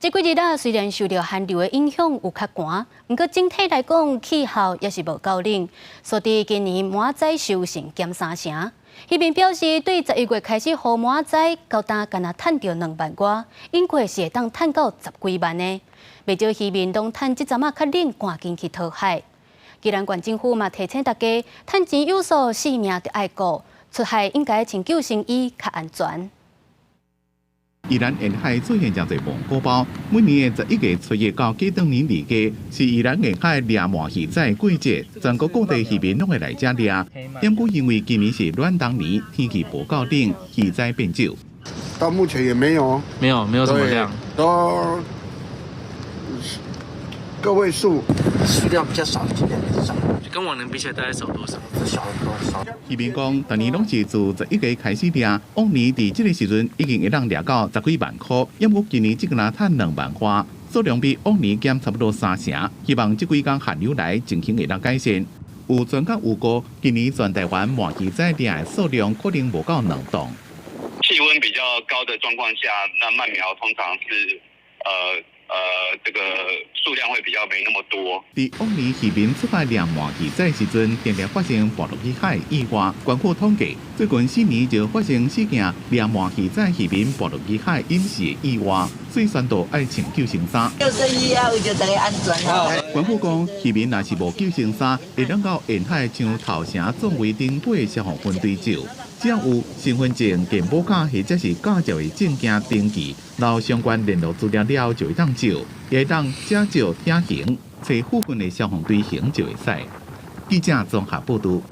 這幾日啊，雖然受著寒流的影響有較寒，毋過整體來講，氣候也是無夠冷。所以今年鰻仔收成減三成。漁民表示，對11月開始予鰻仔，到今干焦趁著2萬外，應該是會當趁到十幾萬的。袂少漁民攏趁這陣仔較冷，趕緊去討海。宜蘭縣政府嘛提醒大家，趁錢有數，性命著愛顧，出海應該穿救生衣較安全。宜蘭沿海出現誠濟蒙古包，每年的11月初一到過轉年二月，是宜蘭沿海掠鰻魚仔的季節，全國各地漁民攏會來遮掠。毋過因為今年是暖冬年，天氣無夠冷，魚仔變少。到目前也沒有，沒有，沒有什麼量，都個位數，數量比較少，今年比較少。跟往年比起來，大概少多少？少很多，少。漁民講，逐年攏是自十一月開始掠，往年佇這个時陣已經會當掠到十幾萬箍，毋過今年只干焦趁2萬外，數量比往年減差不多三成。希望這幾工寒流來，情形會當改善。有專家預估，今年全台灣鰻魚仔掠的數量可能無夠2噸。氣溫比較高的狀況下，那鰻苗通常是這個數量會比較沒那麼多。佇往年漁民出海掠鰻魚仔時陣，定定發生跋落去海意外。縣府統計，最近4年就發生四件掠鰻魚仔漁民跋落去海淹死的意外，所以宣導愛穿救生衫。救生衣啊，為著大家安全啊。縣府講，漁民若是無救生衫，會當到沿海像頭城壯圍頂尾消防分隊借。只要有身份證、健保卡或者是駕照的證件登記，留相關聯絡資料了，就會當借，也會當借借聽行，揣附近的消防隊形就會使。記者綜合報導。